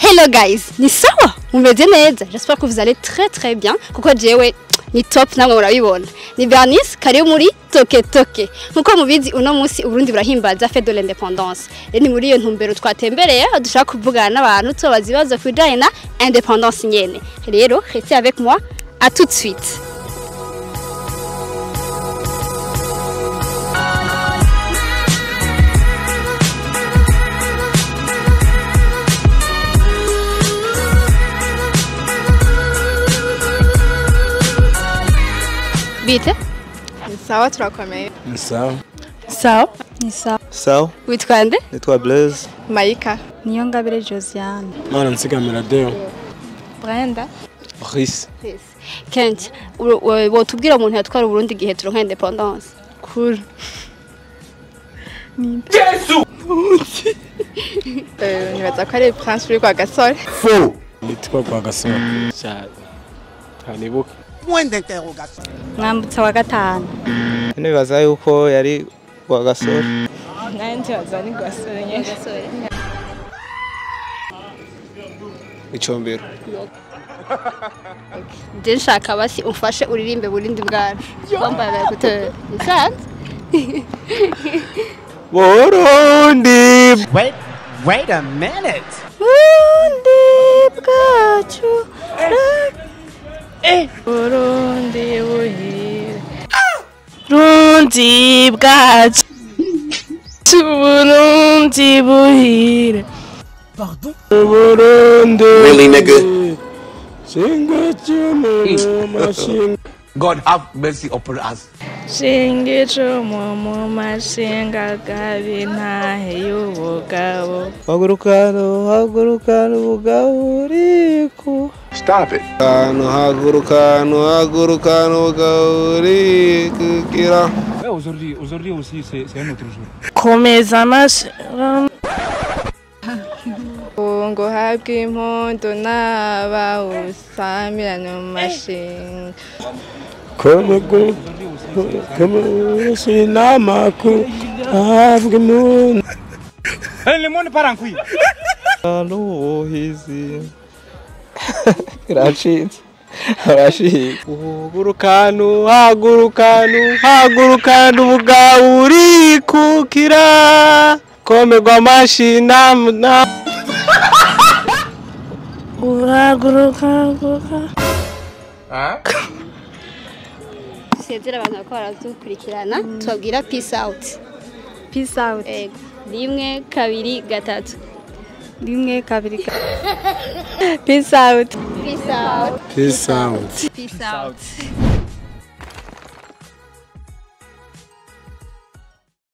Hello guys, ni sawa? Mumeze neza? J'espère que vous allez très très bien. Kuko jewe ni top namwe murabibona. Ni Bernice kari muri Toke Toke. Nkuko mubizi uno munsi Uburundi burahimbaza fête de l'indépendance. Ni muri iyo ntumbero twatembereye dushaka kuvugana n'abantu tubaza ibibazo kubijanye na indépendance nyene. Rero restez avec moi, à tout de suite. Bite? Sawa, turakomeye. Sawa. Sawa. Ni sawa. Sawa. Witwa nde? Nitwa Blaise. Maika. Niyongabire Josiane. Mana nsigamira Deo. Brenda. Chris. Kent, wotubwira umuntu yatwara Uburundi gihe turonka indépendance? Cool. Yesu. Nibaza ko ari Prince uri kwa Gasore. Faux. Nitwa kwa Gasore. Cyane. Tanibuka. Point d'interrogation. Mwambutsa wa gatanu. Nibaza yuko yari kwa Gasore. Nanje baza ni Gasore nyene. Icombero. Je nshaka basi umfashe uririmbe Burundi bwacu. Wambaye gute? Nsanze. Burundi. Wait, wait a minute. Burundi bwacu. Burundi buhire. Burundi bwacu. Burundi buhire. Pardon? Burundi. Really, nigga? Singa chumu mashinga. God have mercy upon us. Shinga chumu mashinga gabi ntahe y'ubugabo. Hagurukano, hagurukano ubugabo uriku. Stop it. Hagurukano, hagurukano, hagurukano ubugabo urikukira. Aujourd'hui, aujourd'hui aussi c'est un autre jour. Komeza amashinga. Ngo habwe impundu n'abawusamirana mu mashinga. Komagu sinamaku habwe impundu. Le monde part en couille. N'ubuhizi. Iracitse. Arashitse. Hagurukano, hagurukano, hagurukano ubugabo urikukira. Komerwa amashyi na Uraguruka guruka. Sezera abantu ko baradukurikirana tubabwira peace out. Peace out. Ego. 1 2 3. 1 2 3. Peace out. Peace out. Peace out. Peace out.